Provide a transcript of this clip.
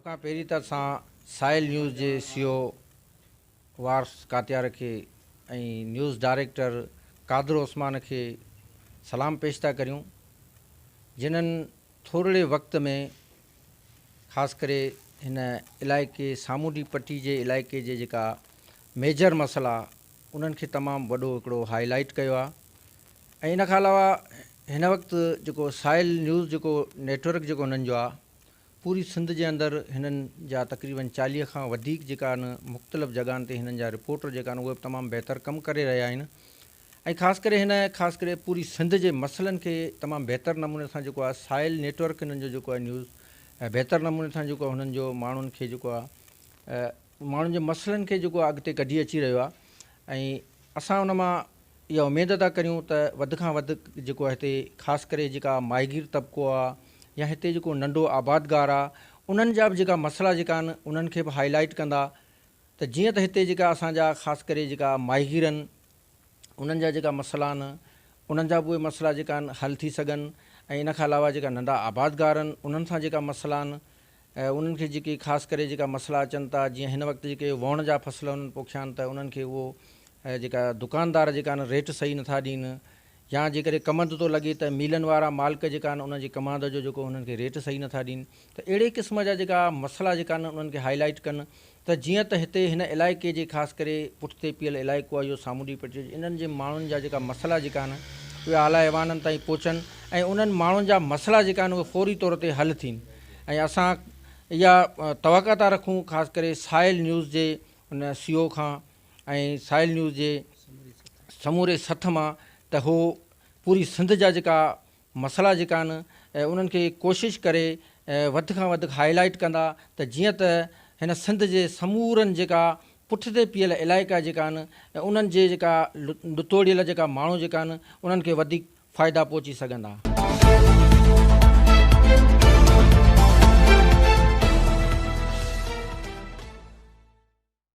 سڀ کان پهرين ته اسان ساحل نيوز جي سي او وارث ڪاتيار کي ۽ نيوز ڊائريڪٽر قادر عثمان کي سلام پيش ٿا ڪريون جنھن ٿورڙي وقت ۾ خاص ڪري هن علائقي سامونڊي پٽي جي علائقي جي جيڪا ميجر مسئلا انهن کي تمام وڏو هڪڙو هائي لائيٽ ڪيو آهي ۽ ان کان علاوه هن وقت جيڪو ساحل نيوز جيڪو نيٽورڪ جيڪو هنن جو آهي پوري سنڌ جي اندر هنن جا تقريبن 40 کان وڌيڪ جيڪا آهن مختلف جڳهن تي هنن جا رپورٽر جيڪا آهن اهي به تمام بهتر ڪم ڪري رهيا آهن ۽ خاص ڪري هن خاص ڪري پوري سنڌ جي مسئلن کي تمام بهتر نموني سان جيڪو آهي ساحل نيٽورڪ هنن جو جيڪو آهي نيوز بهتر نموني سان جيڪو هنن جو ماڻهن کي جيڪو آهي ماڻهن جي مسئلن کي جيڪو آهي اڳتي ڪڍي اچي رهيو آهي ۽ اسان ان مان اها اميد ٿا ڪريون ته وڌ کان وڌ جيڪو هتي خاص ڪري جيڪا ماهيگير طبقو آهي يا هتي جيڪو ننڍو آبادگار آهي انهن جا به جيڪا مسئلا جيڪا آهن انهن کي به هائي لائيٽ ڪندا ته جيئن ته هتي جيڪا اسان جا خاص ڪري جيڪا ماهيگيرن انهن جا جيڪا مسئلا آهن انهن جا به اهي مسئلا جيڪا آهن حل ٿي سگهن ۽ ان کان علاوه جيڪا ننڍا آبادگار آهن انهن سان جيڪا مسئلا آهن ۽ انهن کي جيڪي خاص ڪري جيڪا مسئلا اچن ٿا جيئن هن وقت جيڪي ووڻ جا فصل انهن پوکيا آهن ته انهن کي اهو جيڪا دڪاندار جيڪا آهن ريٽ صحيح نٿا ڏين يا جيڪڏهن ڪمند ٿو لڳي ته ميلن وارا مالڪ جيڪا آهن انهن جي ڪماند جو جيڪو انهن کي ريٽ صحيح نٿا ڏين ته اهڙي قسم جا جيڪا مسئلا جيڪا آهن انهن کي هائي لائيٽ ڪن ته جيئن ته هتي هن علائقي جي خاص ڪري پٺتي پيل علائقو آهي اهو سامونڊي پٽي جو انهن جي ماڻهن جا جيڪا مسئلا جيڪا آهن اهي اعليٰ ايوانن تائين پهچن ۽ انهن ماڻهن جا مسئلا جيڪا آهن اهي فوري طور تي حل ٿين ۽ اسان اها توقع ٿا رکون خاص ڪري ساحل نيوز جي ان سي او کان ۽ ساحل نيوز جي سموري سٿ مان ته هو پوري سنڌ جا جيڪا مسئلا جيڪا آهن انهن کي ڪوشش ڪري وڌ کان وڌ هائي لائيٽ ڪندا ته جيئن ته هن سنڌ جي سمورن جيڪا پٺتي پيل علائقا جيڪا آهن انهن جي جيڪا ڏتوڙيل جيڪا ماڻهو جيڪا آهن انهن کي وڌيڪ فائدا پهچي سگهندا.